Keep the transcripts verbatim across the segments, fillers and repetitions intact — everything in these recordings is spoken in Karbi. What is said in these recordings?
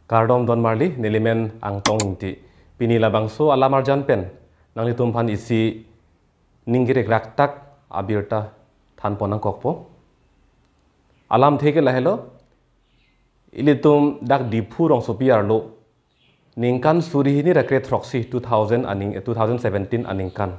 Kardom don marli, nelimen Angtong Ingti. Pini labangso alam arjan pen nanglitum aphan isi ning kerek raktak abirta thanpon nangkokpo. Alamthe ke lahelo, ilitum dak Diphu rongsopi arlo ningkan suri hini ra kre throksi, two thousand aning, two thousand seventeen aningkan,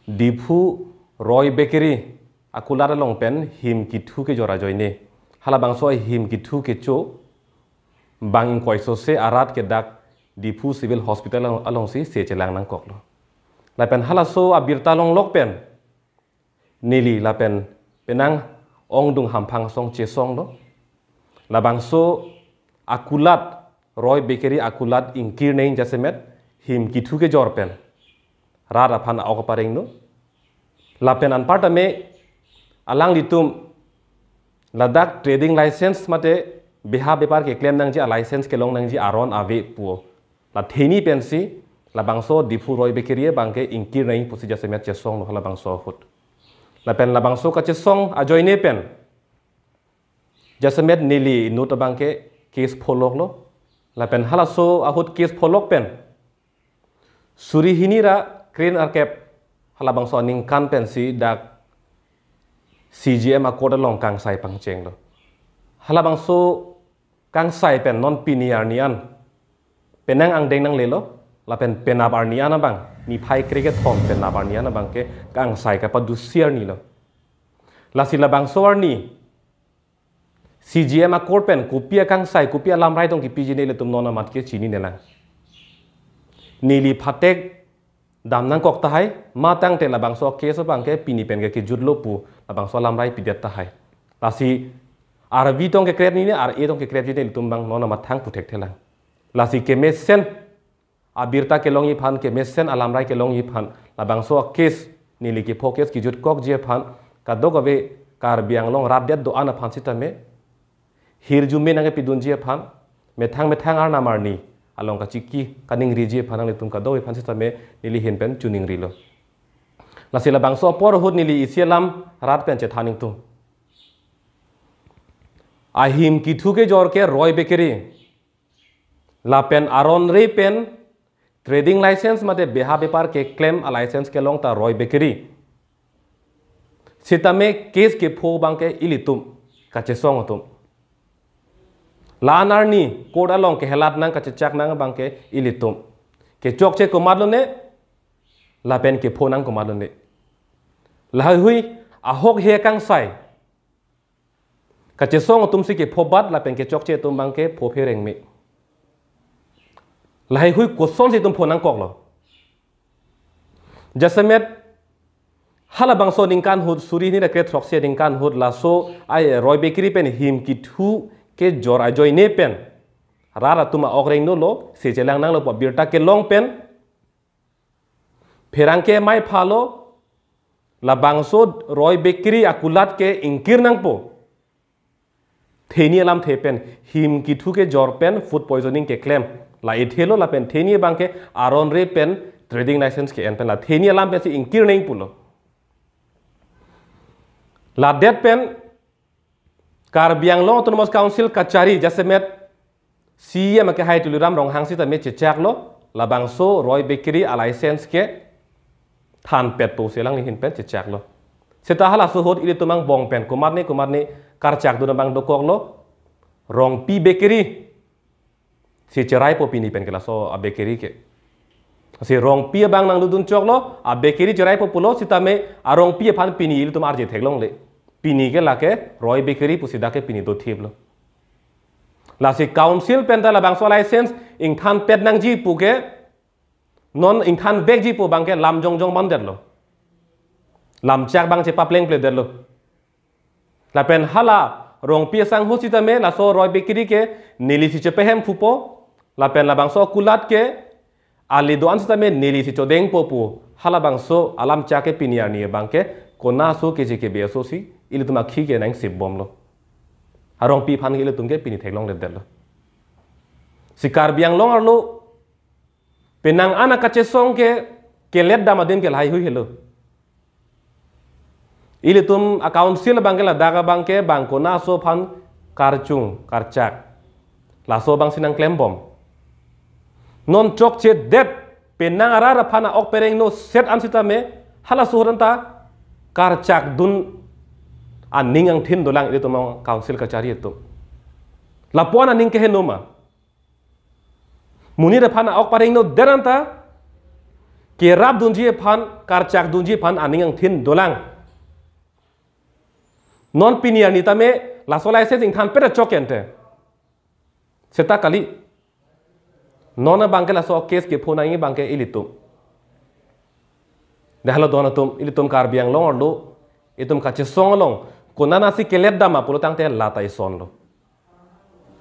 Diphu Roy Bakery akulat along pen him kithu kejor ajoine, halabangso ahim kithu kecho bang ingkoi sose arat ke dak Diphu Civil Hospital along, alongsi se chelang nangkoklo. Lapen halaso abirta longlok pen neli lapen penang ongdung hamphang asong chesonglo. Labangso akulat, Roy Bakery akulat ingkir neng jasemet him kithu kejor pen rat aphan a-ok aparengno. Lapen anparta me alanglitum ladak trading license mate beha bepar keklem nangji, a-license kelong nangji aron ave pu. La theni pensi labangso Diphu Roy Bakery abangke ingkir neng pusi jasemet chesonglo halabangso ahut. Lapen labangso kachesong ajoine pen jasemet neli inut abangke case pholoklo. Lapen halaso ahut case pholok pen suri hini ra kre nerkep halabangso aningkan pensi dak C J M a-court along kangsai pangchenglo. Halabangso kangsai pen non pini arni an penang angdeng nanglelo, lapen penap arni an abang, niphai kre kethom penap arni an abangke kangsai kapadusi arnilo. Lasi labangso arni C J M a-court pen kopi akangsai, kopi alamrai tong kipiji nelitum non amat ke chininelang. Neli phatek dam nangkok tahai, matangte labangso case abangke pini pen ke kejutlo pu labangso alamrai pidet tahai. Lasi arvi tong kekrep nine, ar-e tong kekrepji nelitum abang non amat thang puthekthelang. Lasi kemesen abirta kelongji aphan, kemesen alamrai kelongji aphan, labangso a-case neli kepho case kejutkokji aphan kadokave Karbi Anglong rat det do-an aphan sitame hirjume nangkepidunji aphan, methang methang arnam arni along kachiki kaningriji aphan nanglitum kadokave aphan sitame neli ahin pen choningrilo. Lasi labangso apor ahut neli isi alam rat pen chethan ingtung. Ahim kithu kejor ke Roy Bakery, lapen aron re pen trading license mate beha bepar keklem a-license kelong ta Roy Bakery. Sitame case kepho abangke ilitum, kachesong atum. La-an arni court along kehelat nang kachechak nang abangke ilitum. Kechokche komatlone, lapen kepho nang komatlone. Lahaihui ahok he kangsai kachesong atumsi kephobat lapen kechokche atum abangke phophe rengme. Lahaihui kosonsi itum pho nangkoklo? Jasemet halabangso aningkan ahut, suri hini ra kre throksi aningkan ahut laso ai Roy Bakery pen him kithu kejor ajoine pen rat atum a-ok rengnolo, se chelang nanglo pu abirta kelong pen pherangke mai phalo, labangso Roy Bakery akulat ke ingkir nangpo. Theni alamthe pen him kithu kejor pen food poisoning keklem, la ethelo lapen theni abangke aron re pen trading license ke-en pen la theni alam pensi ingkir neng pulo. Ladet pen Karbi Anglong Autonomous Council kachari jasemet C E M akehai Tuliram Ronghang sitame chechaklo, labangso Roy Bakery a-license ke thanpetpo pusi alangli ahin pen chechaklo. Seta halaso ahut ilitum angbong pen komatne komatne karchakdun abang dokoklo, Rongpi Bakery si cheraipo pini pen ke laso a-bakery ke. Si Rongpi abang nangdodun choklo, a-bakery cheraipo pulo sitame a-Rongpi aphan pini ilitum arje theklongle. Pini ke lake Roy Bakery pusi dak ke pini dothiplo. Lasi council pen ta labangso license ingthanpet nangji pu ke, non ingthanvekji pu abangke lam jongjong bandetlo. Lamchak abang chepaplengpledetlo. Lapen hala Rongpi asangho sitame laso Roy Bakery ke nelisi chepehem pupo, lapen labangso akulat ke ali do-an sitame nelisi chodengpo pu halabangso alamchak ke pini arni abangke konaso keje kebe asosi ilitum akhi ke nangsipbomlo. A-Rongpi aphan ke ilitum ke pini theklongledetlo. Si Karbi Anglong arlo penang an akachesong ke kelet dam adim ke lahaihui helo. Ilitum a-council abangke ladak abangke bang konaso aphan karchung karchak. Laso abangsi nangklembom. Non chokchedet, penang arat aphan a-ok perengno set an sitame, halaso ahut anta karchakdun aning angthin dolang ilitum council kachari atum. Lapu-an aning keheno ma? Monit aphan a-ok perengnodet anta kerapdunji aphan, karchakdunji aphan aning angthin dolang. Non pini arni tame laso license ingthanpet achok ente. Seta kali. Non abangke laso case kepho nangji abangke ilitum. Dah lo don atum, ilitum Karbi Anglong arlo, itum kachesong along, konatsi kelet dam ma pulo tangte lata isonlo.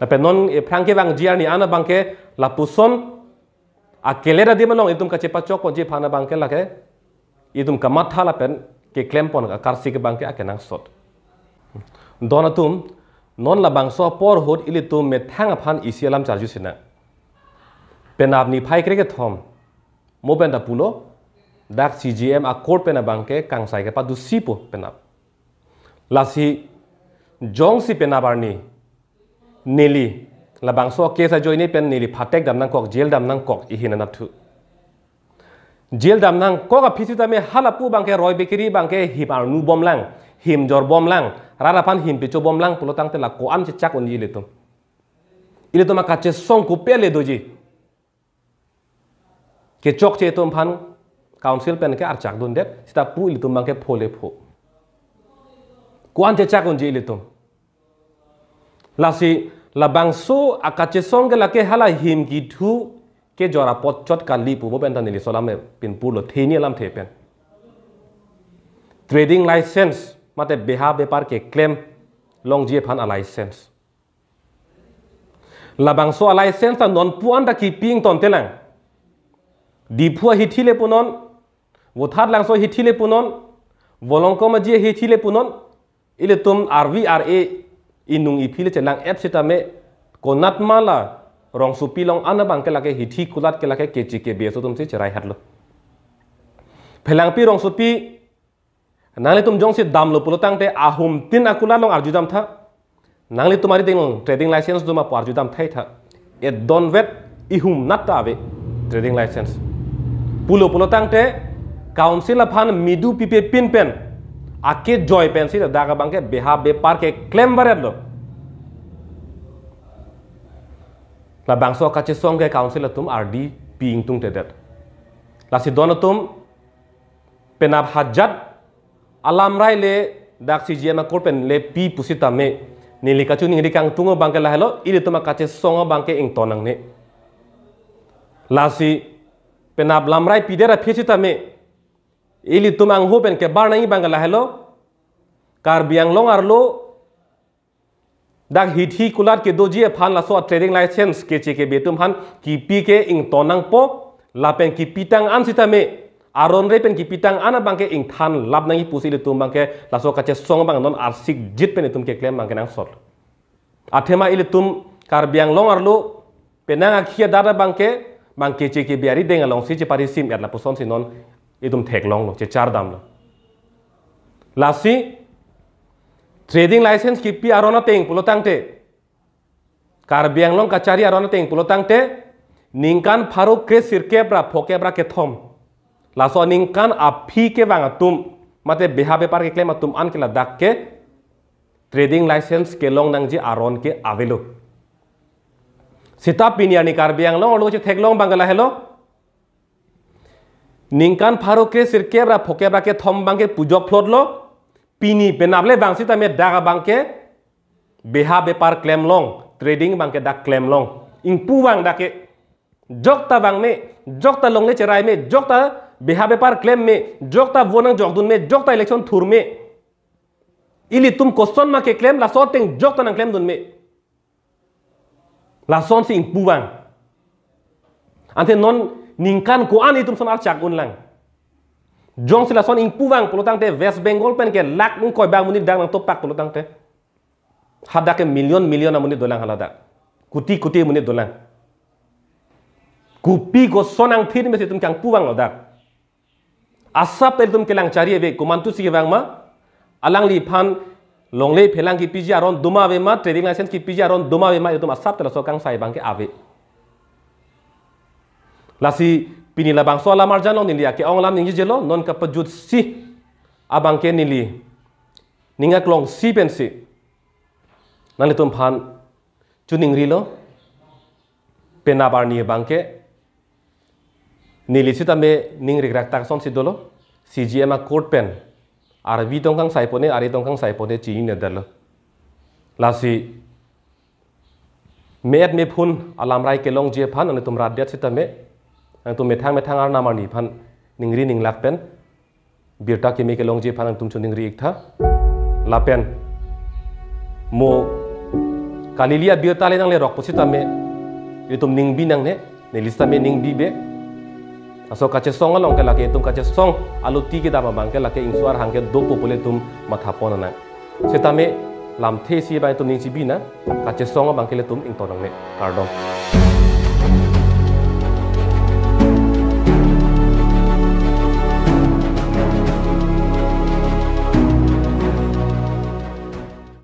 Lapen non ephrang kevangji arni an abangke lapuson akelet adim along itum kachepachokponji aphan abangke lake itum kamatha lapen keklempon akarsik abangke akenangsot. Don atum, non labangso apor ahut ilitum methang aphan isi alam charju sinang. Penap niphai krekethom, mo pen ta pulo, dak C J M a-court pen abangke kangsai kepadusipo penap. Lasi jongsi penap arni neli labangso case ajoine pen neli phatek dam nangkok, jail dam nangkok, ihin anatthu. Jail dam nangkok aphi sitame halapu abangke Roy Bakery abangke him arnu bomlang, him jor bomlang, rat aphan him pecho bomlang pulo tangte la ko-an chechak unji ilitum? Ilitum akachesong kopi ale doji? Kechokche atum aphan council pen ke archakdundet, seta pu ilitum abangke pho le pho. Ko-an chechak unji ilitum? Lasi labangso akachesong ke lake hala him kethu kejor apot chot kali pu mo pen ta neli laso alam pen pulo, theni alamthe pen. Trading license mate beha bepar keklem longji aphan a-license. Labangso a-license ta non pu-an ta kipi ingtontelang. Diphu ahithi le punon, Vothatlangso ahithi le punon, Volongkom Aji ahithi le punon, ilitum R V R A inung iphi le chelang-et sitame, konat ma la rongsopi along an abangke lake hithi kulat ke lake keche kebe aso atumsi cherai hatlo. Phelangpi rongsopi, nanglitum jongsi damlo pulo tangte ahumtin akulat along arjudam tha. Nanglitum arideng along trading license do ma pu arjudam thaitha. Edonvet ihumnat ta ave trading license. Pulo pulo tangte council aphan midu pipe pin pen akejoi pensi dak abangke beha bepar keklem varetlo. Labangso akachesong ke council atum ardi pi ingtungtedet. Lasi don atum, penap hajat alamrai le dak C J M a-court pen le pi pusitame, neli kachiningri kangtung abangke lahelo, ilitum akachesong abangke ington nangne. Lasi penap lamrai pidet aphi sitame, ilitum angho pen kebar nangji abangke lahelo, Karbi Anglong arlo dak hithi kulat kedoji aphan laso a-trading license keche kebe atum aphan kipi ke ington nangpo, lapen kipitang an sitame, aron re pen kipitang an abangke ingthan lap nangji pusi ilitum abangke laso kachesong abang non arsikjit pen itum keklem abangke nangsot. Athema ilitum Karbi Anglong arlo penang akhi adat abangke, abang keche kebe arideng alongsi cheparisim-et lapusonsi non itum theklonglo, chechardamlo. Lasi trading license kipi aron ateng pulo tangte, Karbi Anglong kachari aron ateng pulo tangte, ningkan pharo kre sirkep ra phokep ra kethom, laso ningkan aphi kevang atum mate beha bepar keklem atum an ke ladak ke trading license kelong nangji aron ke avelo. Seta pini arni Karbi Anglong arlo chetheklong abangke lahelo, ningkan pharo kre sirkep ra phokep ra kethom abangke pujok phlotlo, pini penap le vang sitame dak abangke beha bepar klemlong, trading abangke dak klemlong. Ingpu vang dak ke, jokta vang me, jokta longle cherai me, jokta beha bepar klem me, jokta vote nangjokdun me, jokta election thur me. Ilitum koson ma keklem, laso ateng jokta nangklemdun me. Lasonsi ingpu vang. Ante non ningkan ko-an itum son archak unlang. Jongsi lason ingpu vang pulo tangte West Bengal pen ke lakh ingkoi bang monit dak nangtopak pulo tangte, hadak ke million million amonit dolang haladak. Kuti kuti amonit dolang. Kopi koson angthin mesi itum kangpu vanglo dak. Asap pen itum kelang chari ave, komantusi kevang ma, alangliphan Longle phelang kepiji aron doma ave ma, trading license kepiji aron doma ave ma, itum asap tela so kangsai abangke ave. Lasi pini labangso alam arjan along neli ake-ong alam ningjejelo, non kapajutsi abangke neli ning aklongsi pensi nanglitum aphan choningrilo, penap arni abangke neli sitame ning rikrak tak asonsi dolo, C G M a court pen arvi tong kangsai pone, ari tong kangsai pone chinine detlo. Lasi me-et mephun alamrai kelongji aphan nangtum rat det sitame, nangtum methang methang arnam arni aphan ningri ninglak pen birta keme kelongji aphan nangtum choningri iktha. Lapen mo kali-li abirta le nanglerok pusitame itum ningbi nangne, neli sitame ningbibe. Laso kachesong along ke lake itum kachesong aluti kedam abangke lake ingso arhang ke dopo pu le itum mathapon nang. Sitame lamthe isi abang itum ning chibi nang, kachesong abangke le itum ington nangne. Kardom.